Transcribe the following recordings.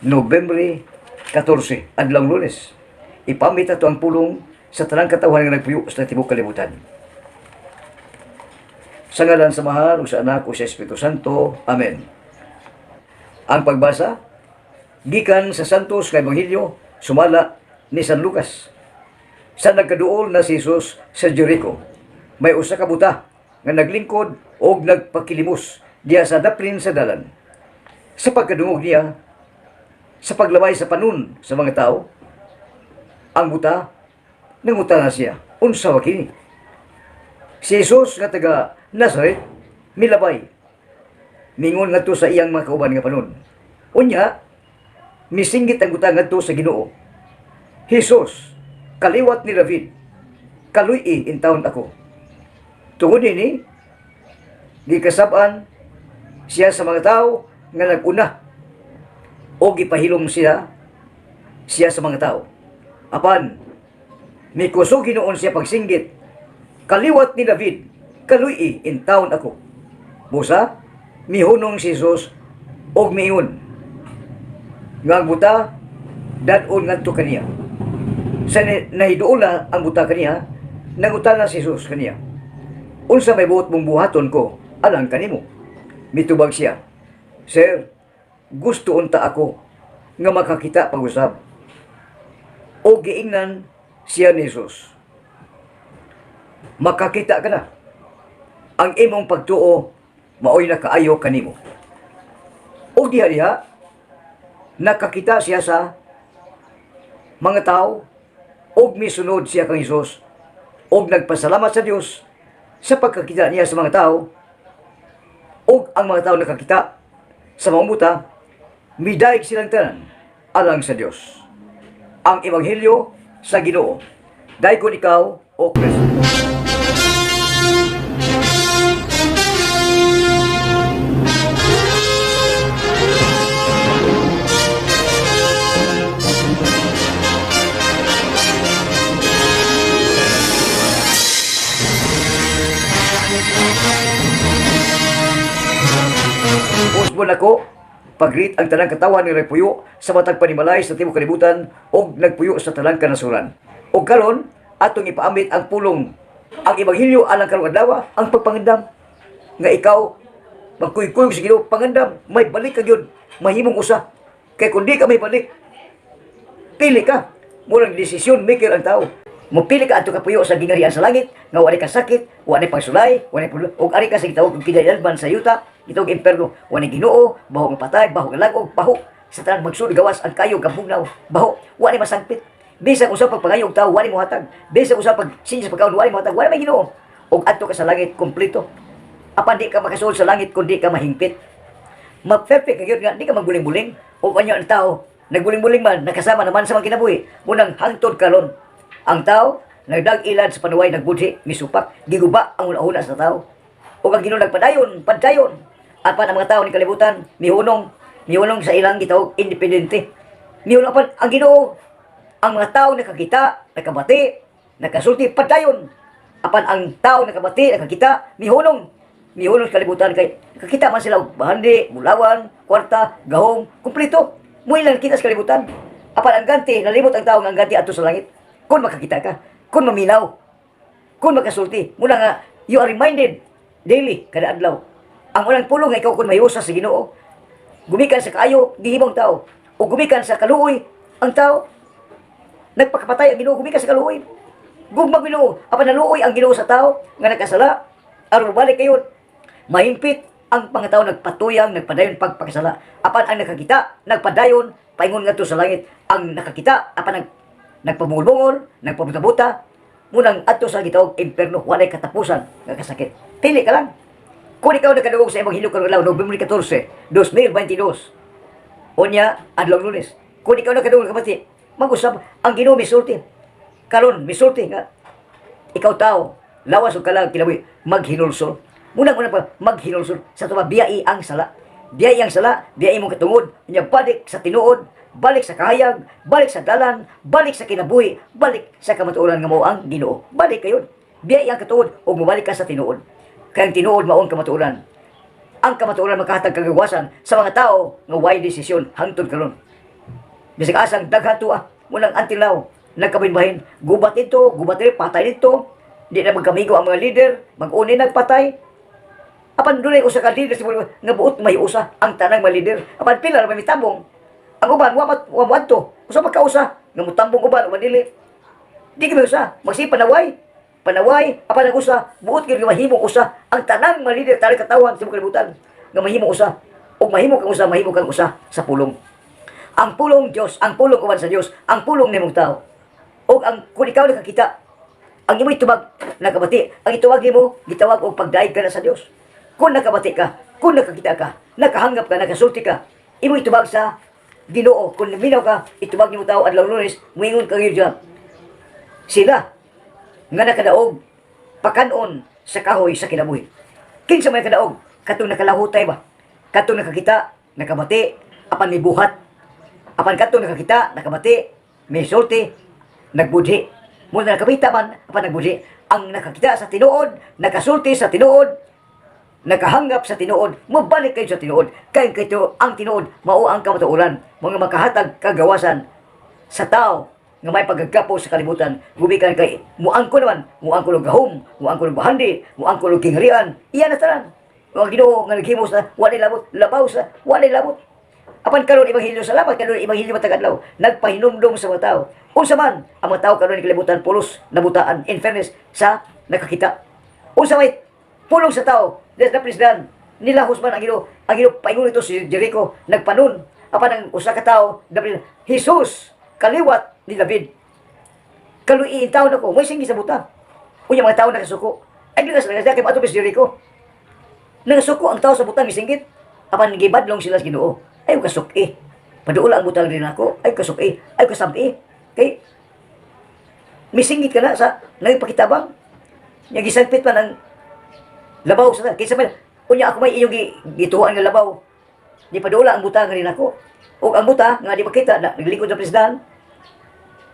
Nobyembre 14, adlaw Lunes. Ipamit ato ang pulong sa tanang katawhan nga nagpuyo sa tibuok kalibutan. Sa ngalan sa Amahan, ug sa Anak, ug sa Espiritu Santo. Amen. Ang pagbasa gikan sa Santos nga Ebanghelyo sumala ni San Lucas. Sa nagkaduol na si Jesus sa Jericho, may usa ka buta nga naglingkod og nagpakilimos diha sa daplin sa dalan. Sa pagkadungog niya, sa paglabay sa panon sa mga tao, ang buta, nangutana siya, "Unsa wa kini?" Si Jesus nga taga Nazaret milabay. Mingon ngadto sa iyang mga kauban nga panon. Unya, misinggit ang buta ngadto sa Ginoo, "Jesus, kaliwat ni David, kaluy-i intawon ako." Tungod nini, gikasab-an siya sa mga tao nga nag-una o gipahilom siya siya sa mga tao. Apan, mikusog hinuon siya pagsinggit, "Kaliwat ni David, kaluy-i intawon ako." Busa, mihunong si Jesus og miingon nga ang buta dad-on ngadto kaniya. Sa nahiduol na ang buta kaniya, nangutana si Jesus kaniya, "Unsa may buot mong buhaton ko alang kanimo?" Mitubag siya, "Sir, gusto unta ako nga makakita pag-usab." O giingnan siya ni Jesus, "Makakita ka na. Ang imong pagtuo maoy nakaayo kanimo." O diha diha, nakakita siya sa mga tao og misunod siya kang Jesus og nagpasalamat sa Dios sa pagkakita niya sa mga tao. Og ang mga tao nakakita sa mga buta, midayeg silang tanan alang sa Dios. Ang Ebanghelyo sa Ginoo. Daygon ikaw, O Kristo. Usbon ako, pag-greet ang tanang katawan ni nagpuyo sa matag panimalay sa tibuok kalibutan og nagpuyo sa tanang kanasuran. Og karon atong ipaambit ang pulong, ang ebanghelyo alang karong adlaw, ang pagpangandam nga ikaw magkuy-kuyog sa Ginoo, pangandam may balik ka gyud, mahimong usa. Kay kun di ka may balik, pili ka. Murang decision maker ang tao. Mopili ka adto ka puyo sa gingharian sa langit nga wala ka sakit, wala pagsulay, wala problema, ug ari ka sa gitawag og kinalalban sa yuta, gitawag imperno, wala Ginoo, baho nga patay, baho nga lag-og, baho sa tanan magsud gawas ang kayo gabugnaw, baho, wala masangpit. Bisan usa pagpangayo og tao, wala mohatag. Bisan usa pag sa pagkaon, wala mohatag, wala may Ginoo. Ug adto ka sa langit kompleto. Apan di ka makasulod sa langit kun di ka mahingpit. Ma-perfect ka gyud nga di ka magbuling-buling. O kanyo ang tao, nagbuling-buling man, nakasama naman sa mga kinabuhi. Munang hangtod karon, ang tao, nagdag-ilad sa panuway, nagbudhi, misupak, giguba ang una-una sa tao. O ang Ginoo nagpadayon, padayon. Apan ang mga tao ni kalibutan, mihunong, mihunong sa ilang gitawag independente. Mihunong apan ang Ginoo, ang mga tao nakakita, nakabati, nakasulti, padayon. Apan ang tao nakabati, nakakita, mihunong, mihunong sa kalibutan kay nakakita man sila og bahandi, bulawan, kwarta, gahom, kumpleto. Mo ilang kita sa kalibutan. Apan ang ganti, nalimot ang tao nga ang ganti adto sa langit. Kung makakita ka, kung maminaw, kung makasulti, muna nga, you are reminded daily, kada adlaw. Ang unang pulong nga ikaw kung mahiusa sa Ginoo, gumikan sa kaayo, gihimong tao. O gumikan sa kaluoy, ang tao, nagpakapatay ang Ginoo, gumikan sa kaluoy. Gugmag Ginoo, apan naluoy ang Ginoo sa tao nga nakasala, aron balik kayo, mahimpit ang mga tao nagpatuyang, nagpadayon pagpakasala. Apan ang nakakita, nagpadayon, paingon ngadto sa langit. Ang nakakita, apan nagpabungol-bungol, nagpabuta-buta, munang adto sa gitawag imperno, walay katapusan nga kasakit. Pili ka lang. Kung ikaw nakadungog sa Ebanghelyo karong adlaw, Nobyembre 14, 2022, unya, adlaw Lunes. Kung ikaw nakadungog kabati, mag-usab, ang Ginoo misulti. Karon misulti nga, ikaw tao, lawas ug kalag kinabuhi, maghinulsol. Munang una pa, maghinulsol. Sa tuwa, biyai ang sala. Biyai ang sala, biyai mong katungod, unya balik sa tinuod, balik sa kahayag, balik sa dalan, balik sa kinabuhi, balik sa kamatuoran nga mao ang Ginoo. Balik kayo. Biyai ang katungod ug mobalik ka sa tinuod. Kay ang tinuod mao ang kamatuoran. Ang kamatuoran makahatag kagawasan sa mga tao nga way desisyon hangtod karon. Bisag asang daghan tuwa, munang antilaw, nagkabahin-bahin. Gubat ito, gubat ito, patay dito. Di na magkamigo ang mga leader, mag-uni nagpatay. Apan dunay usa ka leader sa nga buot may usa ang tanang mga leader. Apan pila ra may mitambong. Ang uban wa wa moadto. Usa man kausa nga motambong uban, uban dili. Di kami usa, magsi panaway. Panaway, apan ang usa, buot gyud nga mahimong usa ang tanang mga leader, tanang katawan sa kalibutan nga mahimong usa. Ug mahimo kang usa, mahimo kang usa sa pulong. Ang pulong Dios, ang pulong uban sa Dios, ang pulong nimong tao. Ug ang kung ikaw nakakita, ang imoy tubag nakabati, ang itubag nimo gitawag og pagdaig ka na sa Dios. Kung nakabati ka, kung nakakita ka, nakahanggap ka, nakasulti ka, imoy tubag sa Ginoo. Kung minaw ka, itubag nimo tao adlaw Lunes, muingon ka gyud sila nga nakadaog pakanon sa kahoy sa kinabuhi. Kinsa may kadaog? Katong nakalahutay ba? Katong nakakita, nakabati, apan mibuhat. Apan katong nakakita, nakabati, may sulti, nagbudhi. Muna nakabita man, apan nagbudhi. Ang nakakita sa tinuod, nakasulti sa tinuod, nakahanggap sa tinuod, mabalik kayo sa tinuod. Kay kay ang tinuod, mao ang kamatuoran, mga makahatag kagawasan sa tao nga may pagkagapo sa kalibutan, gumikan kay muangko naman, muangko og gahom, muangko og bahandi, muangko og kingharian, iya na tanan. Ang Ginoo nga naghimo sa walay labot, labaw sa walay labot. Apan karon ebanghelyo, salamat karon ebanghelyo matag adlaw nagpahinumdom sa mga tao. Unsa man ang mga tao karon kalibutan pulos nabutaan, in fairness sa nakakita. Unsa may pulong sa tao, des na president nilahos man ang Ginoo, ang Ginoo paingon ito si Jericho nagpanon. Apan ang usa ka tawo na "Jesus, kaliwat ni David, kaluiin taon ako," may singi sa buta. Unya mga tao nakasuko. Ay lagas lagas kay maadto sa Jericho. Nagasuko ang tao sa butang, misinggit. Apan gibadlong sila sa Ginoo. "Ay kasuki. Paduula ang butang din ako. Ay kasuki. Ay kasabi." Kay misingit ka na sa nagpakitabang. Nya gisagpit man ang labaw sa kinsa man. Unya ako may inyong gituan nga labaw. Di paduula ang butang rin ako. O ang buta nga di makita na naglingkod sa president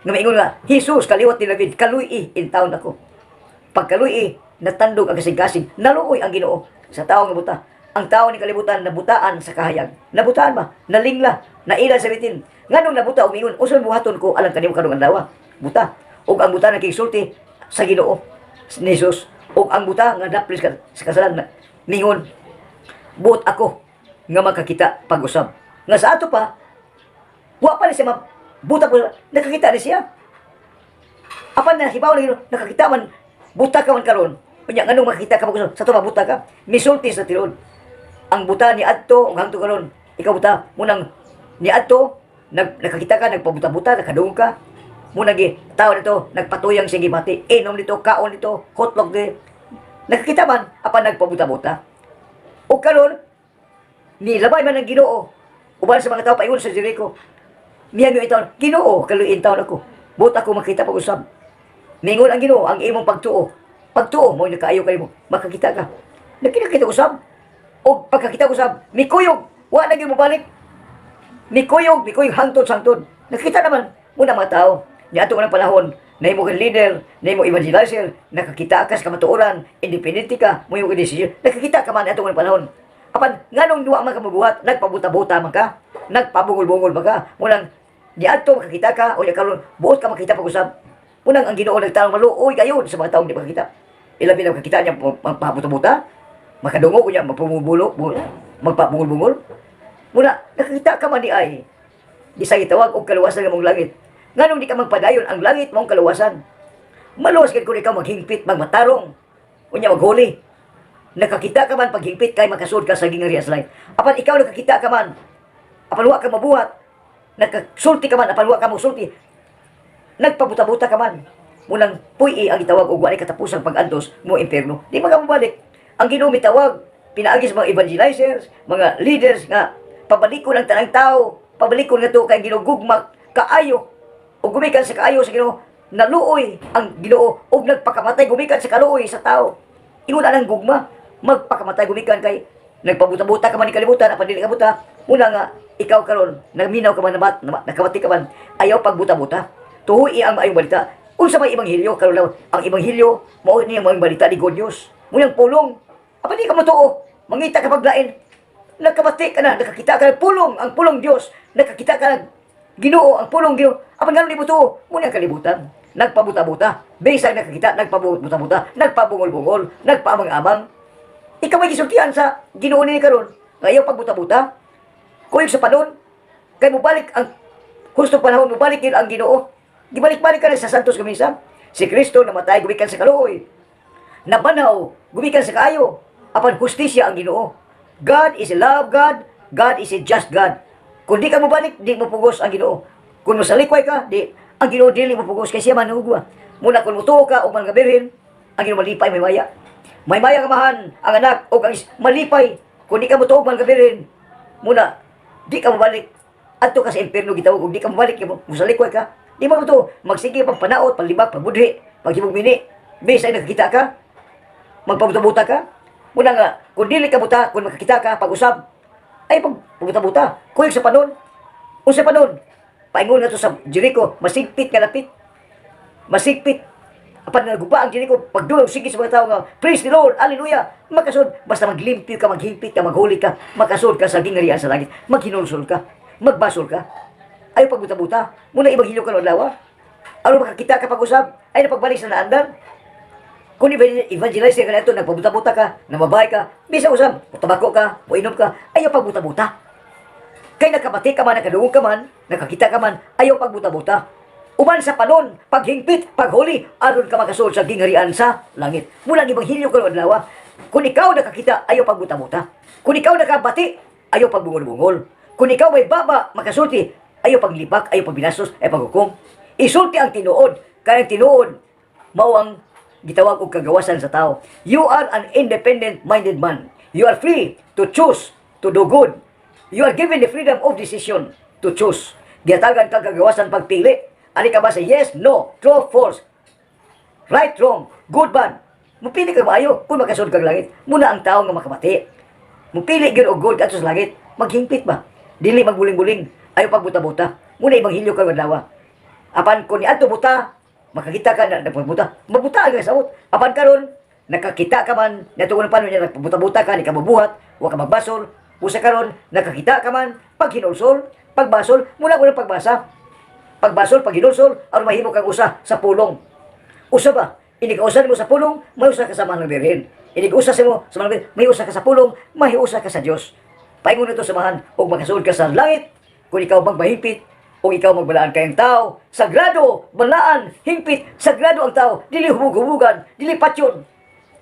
nga maingon nga, "Jesus, kaliwat ni David, kaluy in taon ako." Pagkaluy, natandog ang kasing-kasing, naluoy ang Ginoo sa tao nga buta. Ang tao ni kalibutan nabutaan sa kahayag. Nabutaan ba? Nalingla, naila sa bitin. Nganong nabuta og mingon, "Unsa may buhaton ko alang kanimo karong adlaw?" Buta. Ug ang buta nakigsulti sa Ginoo ni Jesus. Ug ang buta nga naplis ka sa kasalanan mingon, "Buot ako nga makakita pag-usab." Nga sa ato pa, wa pa ni siya buta po, nakakita ni siya. Apan na hibaw na nakakita man, buta ka man karon. Unya nganong makakita ka pag-usab? Sa ato pa buta ka, misulti sa tinuod. Ang buta ni adto ug hangtod karon, ikaw buta, munang ni adto nakakita ka, nagpabuta-buta, nakadungog ka. Muna gi tao nito nagpatuyang siya gibati, inom nito, kaon nito, hotlog di. Nakakita man apan nagpabuta-buta. O karon nilabay man ang Ginoo uban sa mga tao paingon sa Jericho. Miyan yung taon, "Ginoo, kaluin taon ako. Buot ako makita pag-usab." Mingon ang Ginoo, "Ang imong pagtuo. Pagtuo mo nakaayo kay mo, makakita ka." Nakita usab. O pagkakita usab, mikuyog, wa na gyud mobalik. Mikuyog, mikuyog hangtod sangtod. Nakita naman muna mga tao. Niadto ng panahon, nahimo kang leader, nahimo evangelizer, nakakita ka sa kamatuoran, independente ka, mo yung desisyon. Nakakita ka man ato ng panahon. Apan nganong duwa man ka mabuhat, nagpabuta-buta man ka, nagpabungol-bungol man ka, munang niadto makakita ka o karon buot ka makita pag-usab. Munang ang Ginoo nagtanong maluoy kayo sa mga taong di makakita. Ilabi na makakita niya magpabuta-buta, makadungog niya magpumubulo, magpabungol-bungol. Muna nakakita ka man di ay di sa gitawag og kaluwasan nga mong langit. Nganong di ka magpadayon ang langit mong kaluwasan? Maluwas gid kung ikaw maghingpit, magmatarong, unya maghuli. Nakakita ka man paghingpit kay makasud ka sa gingharian sa langit. Apan ikaw nakakita ka man, apan wa ka mabuhat, nakasulti ka man, apan wa ka mosulti, nagpabuta-buta ka man. Munang puy ang gitawag og walay katapusang pag-antos mo impierno. Di man ka mobalik. Ang Ginoo mitawag pinaagi sa mga evangelizers, mga leaders nga pabalikon ang tanang tao, pabalikon nga to kay Ginoo gugma kaayo ug gumikan sa kaayo sa Ginoo, naluoy ang Ginoo ug nagpakamatay gumikan sa kaluoy sa tao. Ingon ang gugma, magpakamatay gumikan kay nagpabuta-buta ka man ni kalibutan apan dili ka buta. Una nga ikaw karon nagminaw ka man namat, nakabati ka man, ayaw pagbuta-buta. Tuhoy ang maayong balita. Unsa may ebanghelyo karon lang? Ang ebanghelyo mao ni ang maayong balita ni good news. Munang pulong. Apan di ka motuo, mangita ka paglain. Nakabati ka na, nakakita ka ng pulong, ang pulong Dios. Nakakita ka na. Ginoo, ang pulong Ginoo. Apan ngano di mo tuo? Mao ni ang kalibutan. Nagpabuta-buta. Bisag nakakita, nagpabuta-buta, nagpabungol-bungol, nagpaamang-amang. Ikaw may gisultihan sa Ginoo ni karon. Nga ayaw pagbuta-buta. Kuyog sa panon. Kay mobalik ang husto panahon, mobalik yun ang Ginoo. Gibalik-balik ka na sa Santos Gamisa. Si Kristo namatay gumikan sa kaluoy. Nabanhaw gumikan sa kaayo. Apan hustisya ang Ginoo. God is a love God. God is a just God. Kung di ka mobalik, di mo pugos ang Ginoo. Kung mosalikway ka, di ang Ginoo dili mo pugos kay siya man hugwa. Muna kung mutuo ka og mga birhen, ang Ginoo malipay may maya. May maya kamahan ang anak o ang malipay. Kung di ka mutuo og mga birhen, muna di ka mobalik adto ka sa impierno gitawag ug di ka mobalik, mosalikway ka. Di mo to magsige pag panaot, paglibak, pagbudhi, paghimog mini. Bisag nakakita ka, magpabuta-buta ka. Muna nga, kung dili ka buta, kung makakita ka, pag-usab, ay pagbuta-buta. Kuyog sa panon. Unsa panon? Paingon nga to sa Jericho, masigpit nga lapit. Masigpit. Apan naguba ang Jericho, pagdulog sige sa mga tao nga, "Praise the Lord, hallelujah." Makasud, basta maglimpyo ka, maghingpit ka, maghuli ka, makasud ka sa gingharian sa langit, maghinulsol ka, magbasol ka. Ayaw pagbuta-buta. Muna ibang ka adlaw. Ano makakita ka pag-usab, ay napagbalik sa naandan. Kung evangelize ka na ito, nagpabuta-buta ka, namabay ka, bisa usab, tabako ka, inom ka, ayaw pagbuta-buta. Kay nakabati ka man, nakadungog ka man, nakakita ka man, ayaw pagbuta-buta. Uban sa panon, paghingpit, paghuli, aron ka makasulod sa gingharian sa langit. Mula ang ebanghelyo karon adlaw, kung ikaw nakakita, ayaw pagbuta-buta. Kung ikaw nakabati, ayaw pagbungol-bungol. Kung ikaw may baba, makasulti, ayaw paglibak, ayaw pagbinasos, ayaw paghukom. Isulti ang tinuod, kaya ang tinuod, mao ang gitawag og kagawasan sa tao. You are an independent-minded man. You are free to choose to do good. You are given the freedom of decision to choose. Gihatagan ka kagawasan pagpili. Ani ka ba sa yes, no, true, false, right, wrong, good, bad. Mupili ka maayo kung makasulod kag langit. Muna ang tao nga makabati. Mupili gyud og good kadto sa langit. Maghingpit ba? Dili magbuling-buling. Ayaw pagbuta-buta. Muna ebanghelyo karon adlaw. Apan kung niadto buta, makakita ka na nagpabuta. Mabuta ang sabot. Apan karon nakakita ka man, natugon pa niya nagpabuta-buta ka, di ka mabuhat, wa ka magbasol. Usa karon nakakita ka man, paghinulsol, pagbasol, muna ko ng pagbasa. Pagbasol, paghinulsol, aron mahimo kang usa sa pulong. Usa ba? Inig usa nimo sa pulong, may usa ka sa mga birhen. Inig usa sa mo sa mga birhen, may usa ka sa pulong, may usa ka sa Dios. Paingon nito samahan og makasulod ka sa langit kung ikaw magmahingpit o ikaw magbalaan kayong tao. Sagrado, balaan, hingpit, sagrado ang tao. Dili hubog-hubugan, dili patyon,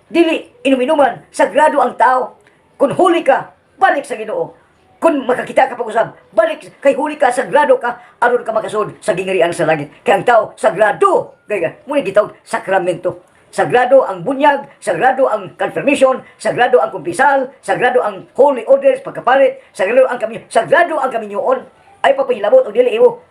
dili inom-inuman, sagrado ang tao. Kung huli ka, balik sa Ginoo. Kung makakita ka pag-usab, balik kay huli ka, sagrado ka, aron ka makasulod sa gingharian sa langit. Kay ang tao, sagrado. Kaya, muna gitawag, sakramento. Sagrado ang bunyag, sagrado ang confirmation, sagrado ang kumpisal, sagrado ang holy orders, pagkapalit, sagrado ang kami, sagrado ang kaminyoon. Ay papahilabot o dili imo.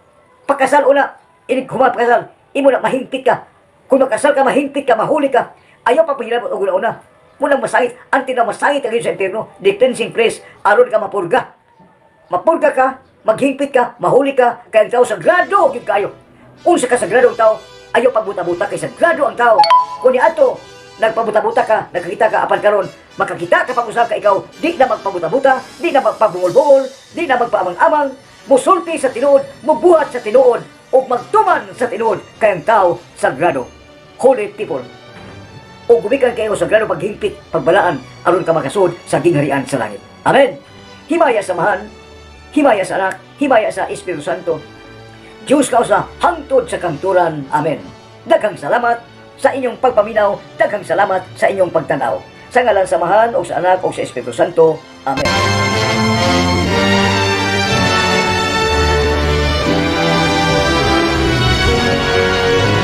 Pakasal una, inig human pakasal, imo na mahingpit ka. Kung makasal ka, mahingpit ka, mahuli ka. Ayaw papahilabot og una-una. Munang masangit, ang tinamasangit ang sa impierno, the cleansing place, aron ka mapurga. Mapurga ka, maghingpit ka, mahuli ka, kay ang tao sagrado gyud kayo. Unsa ka sagrado ang tao, ayaw pagbuta-buta kay sagrado ang tao. Kung ni ato, nagpabuta-buta ka, nakakita ka apan karon, makakita ka pag-usab ka ikaw, di na magpabuta-buta, di na magpabungol-bungol, di na magpaamang-amang, musulti sa tinuod, mubuhat sa tinuod, ug magtuman sa tinuod kay ang tao sagrado. Holy people. O gumikan kayo sa sagrado paghingpit, pagbalaan, aron ka makasud sa gingharian sa langit. Amen. Himaya sa Amahan, himaya sa Anak, himaya sa Espiritu Santo. Diyos ka sa hangtod sa kamturan. Amen. Daghang salamat sa inyong pagpaminaw, daghang salamat sa inyong pagtanaw. Sa ngalan sa Amahan, o sa Anak, o sa Espiritu Santo. Amen.